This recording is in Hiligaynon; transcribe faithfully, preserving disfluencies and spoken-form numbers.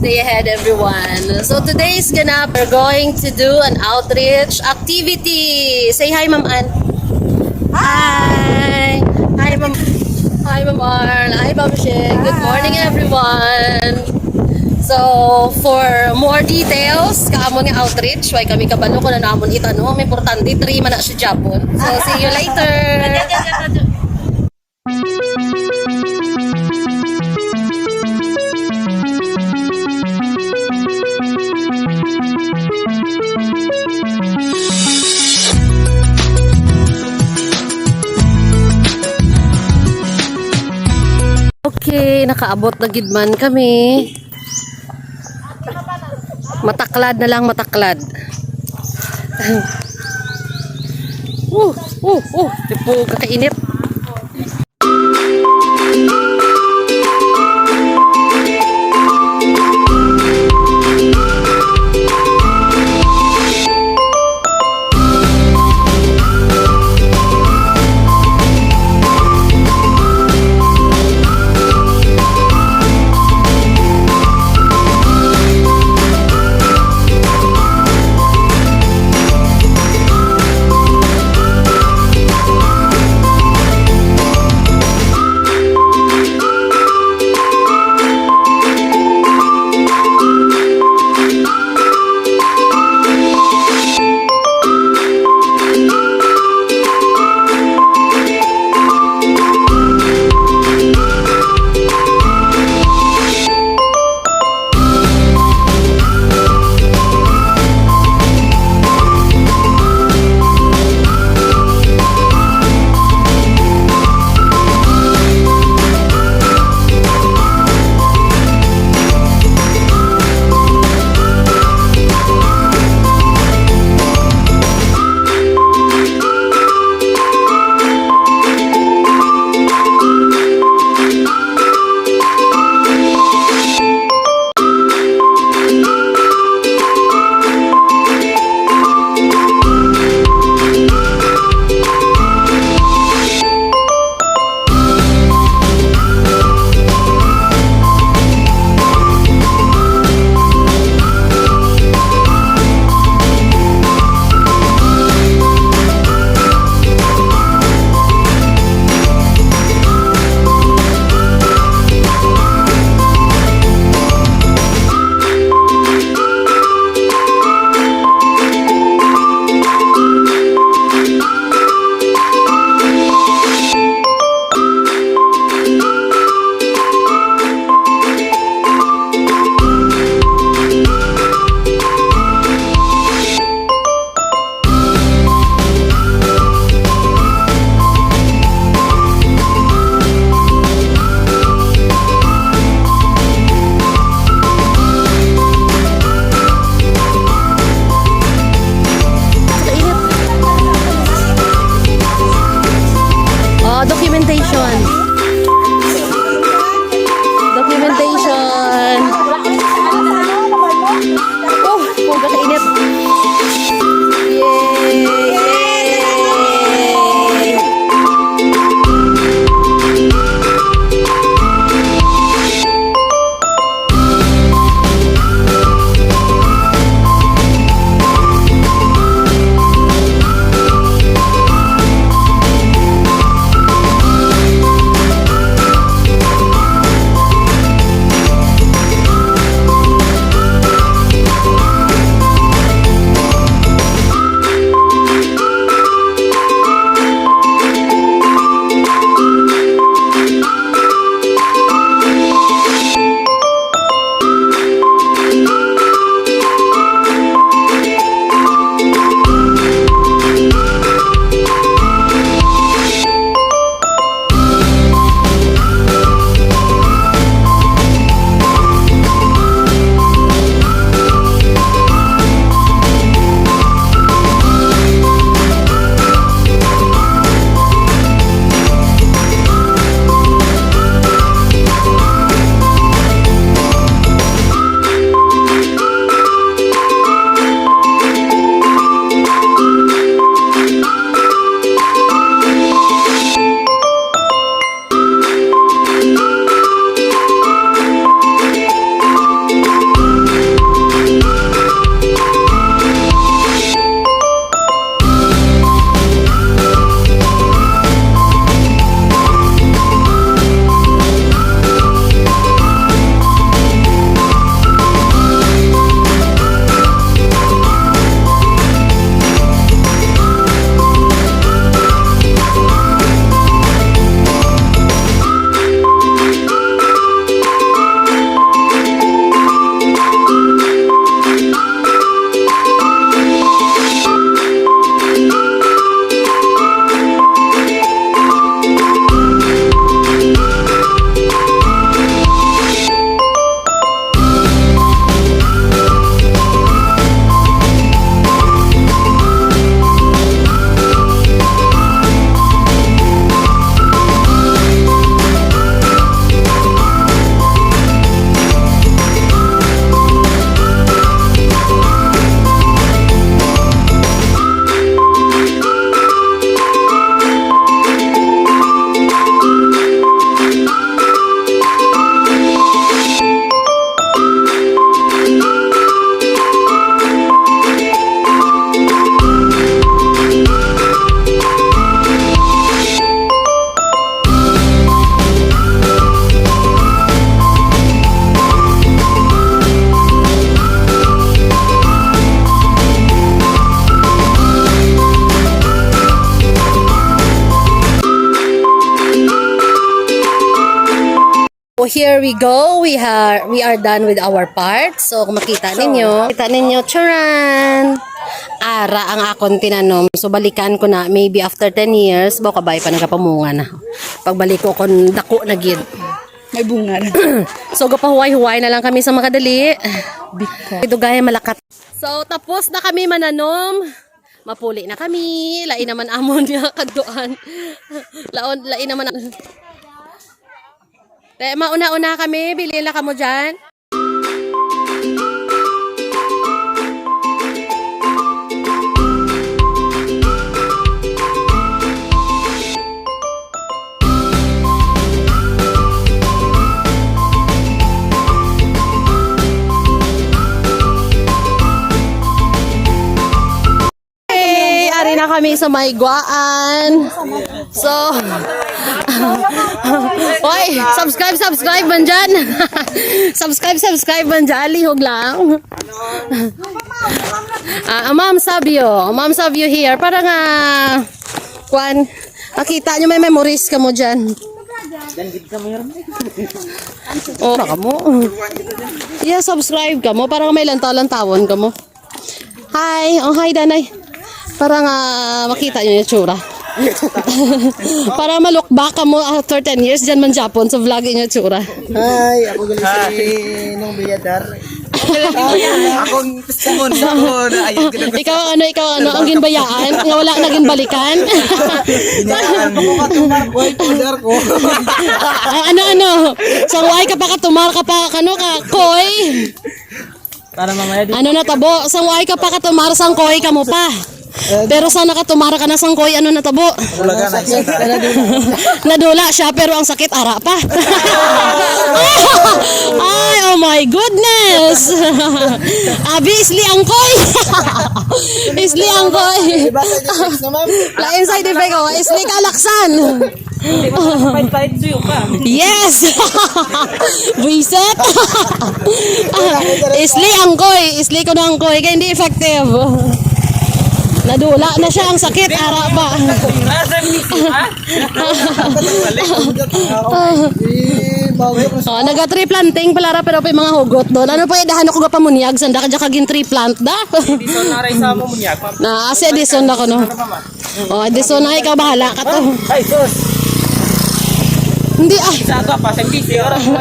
Day ahead, everyone. So today's ganap, we're going to do an outreach activity. Say hi, Ma'am Ann. Hi. Hi, Ma'am. Hi, Ma'am Arl. Hi, Ma'am Sheng. Good morning, everyone. So, for more details, kaamon nga outreach, way kami kabalo kung ano amon itanom. Importante, three man na siya, Japon. So, see you later. Okay, nakaabot na gid man kami. Mataklad na lang, mataklad. Uh, uh, uh, tipo, kakainit. So here we go. We are we are done with our part. So kung makita ninyo, kita ninyo, charan. Ara ang akon tinanom. So balikan ko na maybe after ten years, baw kabay pa nagapamunga na. Pagbalik ko kon dako na gid. May bunga na. So gapahuway-huway na lang kami sa makadali. Bika. Ito gaya malakat. So tapos na kami mananom. Mapuli na kami. Lain naman amon nga kadtuan. Laon, lain naman. Te, mauna-una kami. Bili na kamo dyan. Hey, ari na kami sa may Guaan. So, oy, subscribe, subscribe man dyan. Subscribe, subscribe man dyan. Lihog lang. Ah, Ma'am Savio. Ma'am Savio here. Para nga, kwan, makita nyo may memories kamo dyan. Oh, kamo. Yeah, subscribe kamo. Para may lantaw-lantawon kamo. Hi! Oh, hi, Danay. Para nga makita nyo yung tsura. Para malukbak kamo after ten years, dyan man Japon, sa vlog yung tsura. Hi, ako gali si Nong Villadar. Akong Simon, ako na ayun ko na. Ikaw, ano, ikaw, ano, ang ginbayaan? Nga wala na ginbalikan? Ako ka tumar ko, ito dar ko. Ah, ano, ano? Sa why ka pa katumar ka pa, ano ka, koy? Para mamaya di. Ano natabo? Sang waay ka pa katumar, sang koy ka mo pa. Pero sa nakatumar ka na sang koy, ano natabo? Bulaga na isa. Nadula siya, pero ang sakit, ara pa. Ay, oh my goodness! Abi, isli ang koy! Isli ang koy! Iba sa inyo, sex na ma'am. Lain side effect, oh. Isli kalaksan! Hindi mo sa fight fight suyo ka. Yes! Buiset! Isli ang koy. Isli ko na ang koy. Kaya hindi effective. Nadula na siya ang sakit. Ara pa. Nasa misi ha? Eh, mawag ako sa Oh, naga tree planting pala ra pero pa yung mga hugot doon. Ano pa idahan ako ga pamunyag sanda ka kagin tree plant da? Dison na rin sa mo munyag. Ma'am. Na asa Edison na ko no. Oh, Edison na ikaw bahala ka to. Ay sus. Hindi ah. Sa ka pa sa misi. Ora mo.